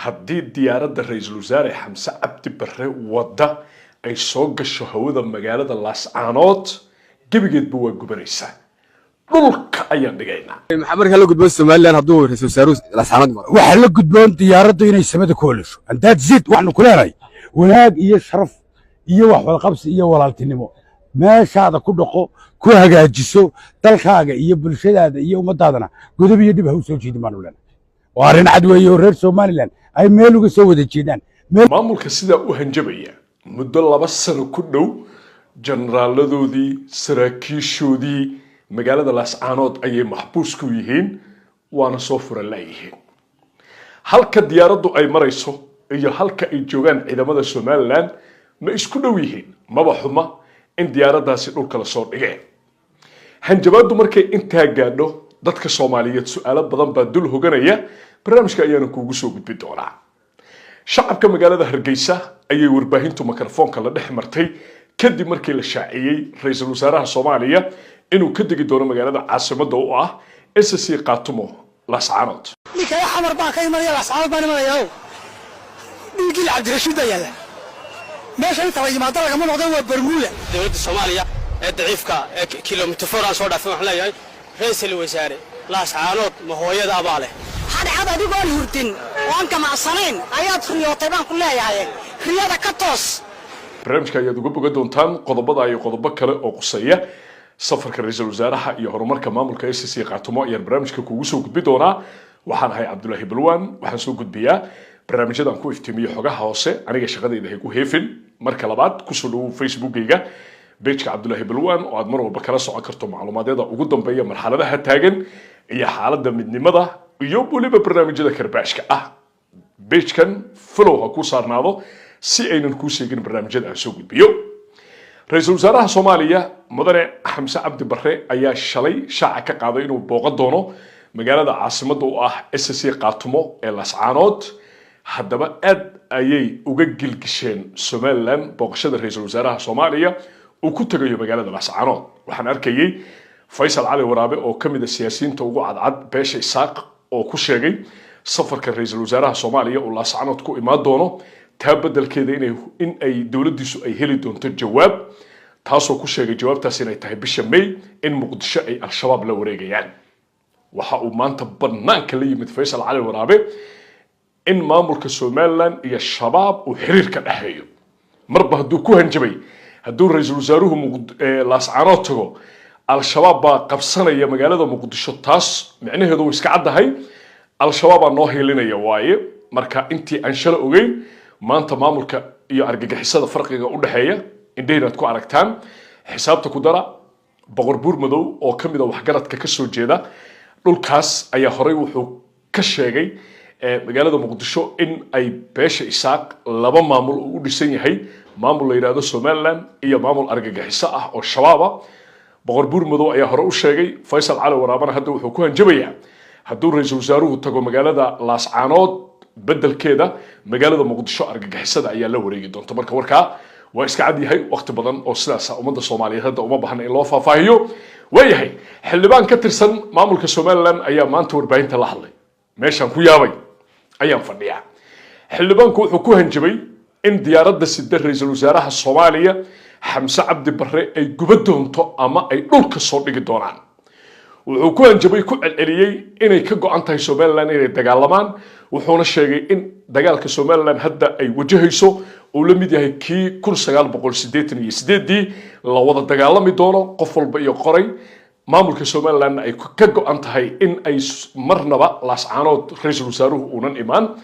Haddii diyaaradda ra-iisul wasaare Xamse Cabdi Barre wadda ay soo gasho hawada magaalada Laascaanood, gebigeedba waa gubanaysaa, dhulka ayaan dhigaynaa. Maxaa markaa la gudboon Somaliland hadduu ra-iisul wasaaruhu Laascaanood maro? Waxaa la gudboon diyaaraddu inay samada ku olasho andaad zid. Waxaanu ku leenahay wanaag iyo sharaf iyo wax wadaqabsi iyo walaaltinimo. Meeshaada ku dhaqo, ku hagaajiso dalkaaga iyo bulshadaada iyo ummadaadana godob iyo dhib ha u soo jiidin baanu leenahay. Waa arrin cad weeye oo reer Somaliland ay meel uga soo wada jeedaan meel. Maamulka sidaa u hanjabaya muddo 2 sano ku dhow, jeneraaladoodii, saraakiishoodii magaalada Laascaanood ayay maxbuus ku yihiin, waana soo furan laayihiin. Halka diyaaraddu ay marayso iyo halka ay joogaan ciidamada Somaliland ma isku dhow yihiin? Maba xuma in diyaaraddaasi dhulka lasoo dhigeen. Hanjabaaddu markay intaa gaadho, dadka Soomaaliyeed su-aalo badan baa dul hoganaya. Barnaamijka ayaana kuugu soo gudbi doonaa. Shacabka magaalada Hargeysa ayay warbaahintu mikrofoonka la dhex martay kadib markii la shaaciyey ra-iisul wasaaraha Soomaaliya inuu ka degi doono magaalada caasimadda u ah SSC Khaatumo, Laascaanood. Ninkaya Xamar baan ka imanaya, Laascaanood baan imanaya. Dhiiggii Cabdirashiid baa yaalla meesha. Inta la yimaado lagama noqdo, waa Bermuda. Dowladda Soomaaliya ee daciifka ee kilomitir 4 aan soo dhaafin, waxaan leeyahay: ra-iisul wasaare, Laascaanood ma hooyada abaa leh? Hadhcad adigoon hurdin oon gamacsanayn ayaad riyootay baan ku leeyahay. Riyada ka toos. Barnaamijka ayaad uga bogan doontaan qodobada iyo qodobo kale oo quseeya safarka ra-iisul wasaaraha iyo horumarka maamulka SSC Khaatumo ayaan barnaamijka kuugu soo gudbi doonaa. Waxaan ahay Cabdulaahi Balwaan. Waxaan soo gudbiyaa barnaamijyadan ku iftiimiyo xogaha hoose. Aniga shaqadayda hay ku heefin. Marka labaad, kusoo dhawow Facebookgayga, page-ka Cabdulaahi Balwaan, oo aad mar walba kala socon karto macluumaadyada ugu dambeeya, marxaladaha taagan iyo xaaladda midnimada iyo weliba barnaamijyada karbaashka ah. Page-kan follow ha kuu saarnaado si aynan kuu sheegin barnaamijyada aan soo gudbiyo. Ra-iisul wasaaraha Soomaaliya, mudane Xamse Cabdi Barre, ayaa shalay shaaca ka qaaday inuu booqan doono magaalada caasimadda u ah SSC Khaatumo ee Lascaanood. Haddaba aad ayay uga gilgisheen Somaliland booqashada ra-iisul wasaaraha Soomaaliya uu ku tegayo magaalada Lascaanood. Waxaan arkayey Faysal Cali Waraabe, oo ka mid a siyaasiyiinta ugu cadcad beesha Isaaq, oo ku sheegay safarka ra-iisul wasaaraha Soomaaliya uu Laascaanood ku imaan doono taa beddelkeeda inay in ay dowladdiisu ay heli doonto jawaab, taasoo ku sheegay jawaabtaas inay tahay bisha May in Muqdisho ay Al-Shabaab la wareegayaan. Waxa uu maanta banaanka la yimid Faysal Cali Waraabe in maamulka Somaliland iyo Shabaab uu xiriir ka dhexeeyo. Marba hadduu ku hanjabay hadduu ra-iisul wasaaruhu Laascaanood tago, Al-Shabaab baa qabsanaya magaalada Muqdisho, taas micnaheedu way iska caddahay. Al-Shabaab baa noo hiilinaya waaye. Marka intii aan shala ogeyn, maanta maamulka iyo argagixisada farqiga u dhexeeya indhahinaad ku aragtaan. Xisaabta ku dara. Boqor Buur Madow, oo ka mid a waxgaradka ka soo jeeda dhulkaas, ayaa horey wuxuu ka sheegay magaalada Muqdisho in ay beesha Isaaq laba maamul uu u dhisan yahay: maamul la yidhaahdo Somaliland iyo maamul argagixiso ah oo Shabaaba. Boqor Buur Madow ayaa hore u sheegay. Faysal Cali Waraabana hadda wuxuu ku hanjabayaa hadduu ra-iisul wasaaruhu tago magaalada Laascaanood, beddelkeeda magaalada Muqdisho argagixisada ayaa la wareegi doonta. Marka warkaa waa iska cad yahay. Waqti badan oo sidaas ummadda Soomaaliyeed hadda uma baahna in loo faahfaahiyo. Waayahay, xildhibaan ka tirsan maamulka Somaliland ayaa maanta warbaahinta la hadlay. Meeshaan ku yaabay ayaan fadhiyaa. Xildhibaanku wuxuu ku hanjabay in diyaaradda sida ra-iisul wasaaraha Soomaaliya Xamse Cabdi Barre ay guba doonto ama ay dhulka soo dhigi doonaan. Wuxuu ku hanjabay, ku celceliyey inay ka go-an tahay Somaliland inay dagaalamaan, wuxuuna sheegay in dagaalka Somaliland hadda ay wajahayso uu la mid yahay kii 1988-dii, la wada dagaalami doono, qof walba iyo qoray. Maamulka Somalilandna ay ka go-an tahay in ay marnaba Laascaanood ra-iisul wasaaruhu uunan imaan,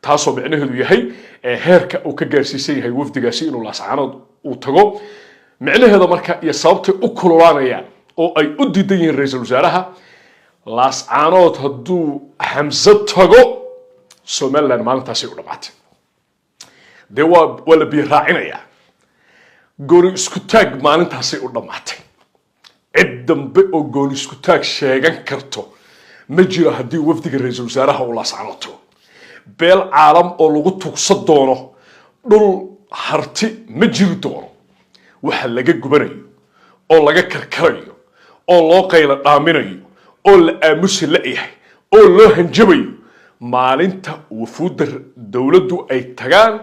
taasoo micnaheedu yahay heerka uu ka gaarsiisan yahay wafdigaasi inuu Laascaanood uu tago. Micnaheeda marka iyo sababtay u kululaanayaan oo ay u diidan yihiin ra-iisul wasaaraha, Laascaanood hadduu Xamse tago, Somaliland maalintaasay u dhamaatay. Dee waa la biyo raacinayaa, gooni isku taag maalintaasay u dhammaatay. Cid dambe oo gooni isku taag sheegan karto ma jiro haddii wafdiga ra-iisul wasaaraha uu Laascaanood tago. Beel caalam oo lagu tugsan doono dhul Harti ma jiri doono. Waxa laga gubanayo oo laga karkarayo oo loo qaylo dhaaminayo oo la aamusi la-yahay oo loo hanjabayo Maalinta wafuudda dowladdu ay tagaan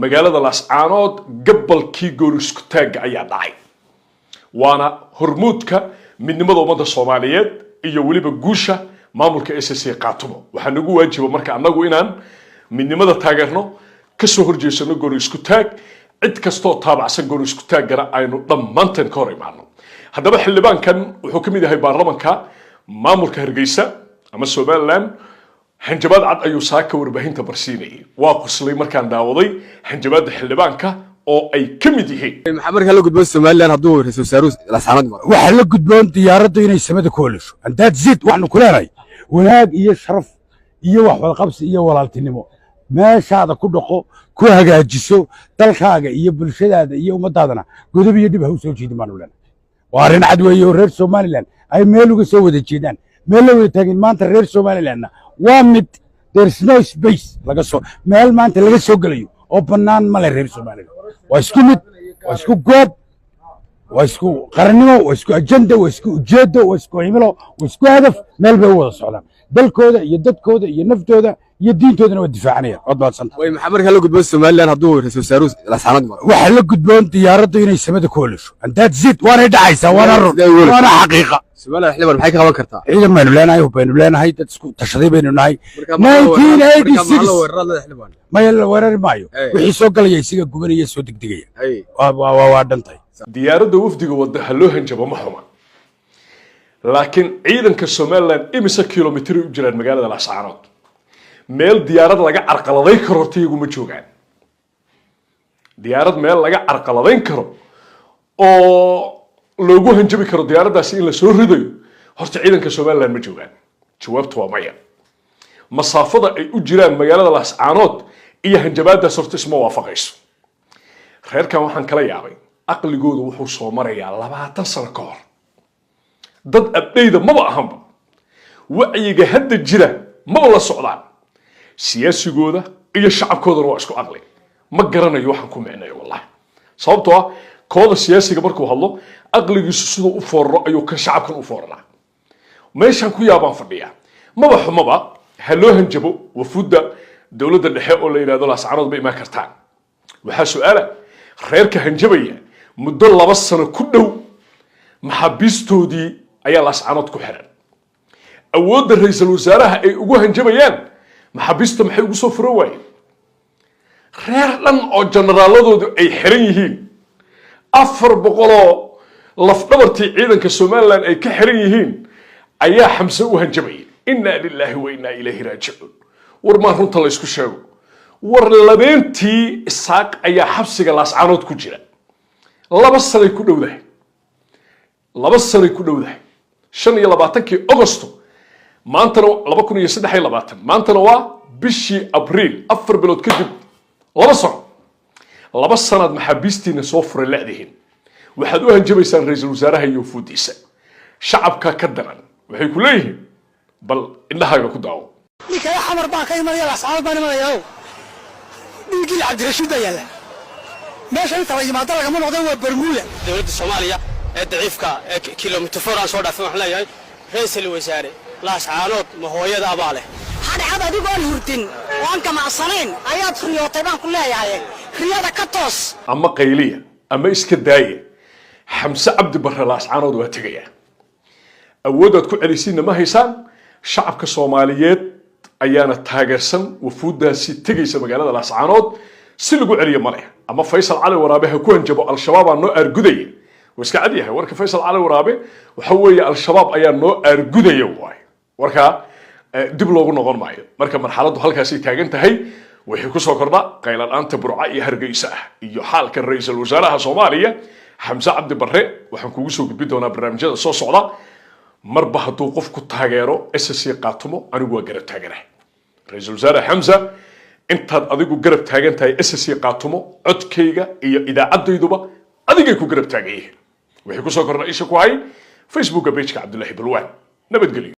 magaalada Laascaanood, gabalkii gooni isku taagga ayaa dhacay, waana hormuudka midnimada ummadda Soomaaliyeed iyo weliba guusha maamulka SSC Qaatumo. Waxaa nagu waajiba marka annagu inaan midnimada taageerno, kasoo horjeesano gooni isku taag, cid kastoo taabacsan gooni isku taaggana aynu dhammaanteen ka hor imaano. Haddaba xildhibaankan wuxuu ka mid yahay baarlamanka maamulka Hargeysa ama Somaliland. Hanjabaad cad ayuu saaka warbaahinta barsiinayay. Waa qoslay markaan daawaday hanjabaadda xildhibaanka oo ay ka mid yihiin: Maxaa markaa la gudboon Somaliland hadduu ra'iisul wasaaruhu Laascaanood maro? Waxaa la gudboon diyaaraddu inay samada ku olasho, and that's it. Waxaanu ku leenahay wanaag iyo sharaf iyo wax wadaqabsi iyo walaaltinimo. Meeshaada ku dhaqo, ku hagaajiso dalkaaga iyo bulshadaada iyo ummadaadana godob iyo dhib ha u soo jeedin baanu leenahay. Waa arrin cad weeye oo reer Somaliland ay meel uga soo wada jeedaan, meel la wada taagin. Maanta reer Somalilandna waa mid. There's no space laga soo, meel maanta laga soo gelayo oo bannaan male. Reer Somaliland waa isku mid, waa isku goob, waa isku qarannimo, waa isku agenda, waa isku ujeedo, waa isku himilo, waa isku hadaf. Meel bay u wada socdaan. Dalkooda iyo dadkooda iyo naftooda iyo diintoodana waa difaacanayaan. Waad mahadsanta. Way, maxaa markaa la gudboon Somaliland hadduu ra'iisul wasaaruhu Laascaanood maro? Waxaa la gudboon diyaaraddu inay samada ku olasho, and that's it. Waanay dhacaysaa, waana run. Sidee u olasho? Waana xaqiiqa. Somaliland xildhibaan maxay ka qaban kartaa? Ciidan baynu leenahay, hub baynu leenahay, dad isku tashaday baynu nahay. Marka maxaa la 1986 weeraraad leedahay, xildhibaan? Maya, la weerari maayo. Wixii soo galaya isaga gubanaya, soo degdegaya. Waa dhantay. Diyaaradda wafdiga wadda ha loo hanjabo ma xuma, laakiin ciidanka Somaliland imise kilomitr u jiraan magaalada Laascaanood? Meel diyaarad laga carqaladayn karo horta iyagu ma joogaan. Diyaarad meel laga carqaladayn karo oo loogu hanjabi karo diyaaraddaasi in la soo ridayo horta ciidanka Somaliland ma joogaan. Jawaabtu waa maya. Masaafada ay u jiraan magaalada Laascaanood iyo hanjabaadaas horta isma waafaqayso. Reerkan waxaan kala yaabay, aqligoodu wuxuu soo marayaa 20 sano ka hor. Dad abdhayda maba ahanba, wacyiga hadda jira maba la socdaan. Siyaasigooda iyo shacabkoodana waa isku aqli. Ma garanayo waxaan ku micnayo, wallahi, sababtoo ah kooda siyaasiga markuu hadlo aqligiisu siduu u fooraro ayuu kan shacabkan u fooraraa. Meeshaan ku yaabaan fadhiyaa. Maba xumaba ha loo hanjabo wafuudda dowladda dhexe oo la yidhahdo Laascaanood ma imaan kartaan. Waxaa su-aala reerka hanjabaya, muddo 2 sano ku dhow maxaabiistoodii ayaa Laascaanood ku xiran. Awoodda ra-iisul wasaaraha ay ugu hanjabayaan maxaabiista maxay ugu soo furan waayeen? Reer dhan oo generaaladoodu ay xiran yihiin, 400-oo lafdhabartii ciidanka Somaliland ay ka xiran yihiin, ayaa Xamse u hanjabaya. Innaa lilaahi wa innaa ilayhi raajicuun. War maa runta la isku sheego? War labeentii Isaaq ayaa xabsiga Laascaanood ku jira, 2 sanay ku dhowdahay, 2 sanay ku dhowdahay. 25-kii Ogosto, maantana 2023, maantana waa bishii Abriil, 4 bilood kadib 2 sano. 2 sanaad maxaabiistiina soo furay ledihiin. Waxaad u hanjabaysaan ra-iisul wasaaraha iyo wafuudiisa. Shacabka ka daran waxay ku leeyihiin, bal indhahaaga ku daawo. Ninkaya Xamar baan ka imanaya, Laascaanood baan imanaya o dhiiggii Cabdirashiid baa yaalla. Meesha inta la yimaado lagama noqdo, waa bermuuda. Dowladda Soomaaliya ee daciifka ee kilomitr 4 aan soo dhaafin, waxaan leeyahay ra'iisul wasaare, Laascaanood ma hooyada abaa leh? Hadhcad adigoon hurdin oo aan gamacsanayn ayaad riyootay baan ku leeyahay. Riyada ka toos. Ama qayliya ama iska daaya, Xamse Cabdi Barre Laascaanood waa tegayaa. Awooddaad ku celisiinna ma haysaan. Shacabka Soomaaliyeed ayaana taageersan wafuuddaasi tegaysa magaalada Laascaanood. Si lagu celiyo male. Ama Faysal Cali Waraabe ha ku hanjabo Al-Shabaabaa noo aargudaya. Waa iska cad yahay warka Faysal Cali Waraabe. Waxa weeye Al-Shabaab ayaa noo aargudaya waay warkaa, dib loogu noqon maayo. Marka marxaladdu halkaasay taagan tahay. Wixii kusoo kordha qayladhaanta Burca iyo Hargeysa ah iyo xaalka ra-iisul wasaaraha Soomaaliya Xamse Cabdi Barre waxaan kugu soo gudbin doonaa barnaamijyada soo socda. Marba hadduu qofku taageero SSC Qaatumo, anigu waa garab taaganahay ra-iisul wasaare Xamsa. Intaad adigu garab taagan tahay SSC Qaatumo, codkayga iyo idaacadayduba adigay ku garab taagan yihiin. Wixii kusoo kordha isha ku hay Facebooka pageka Cabdullaahi Balwaan. Nabadgelyo.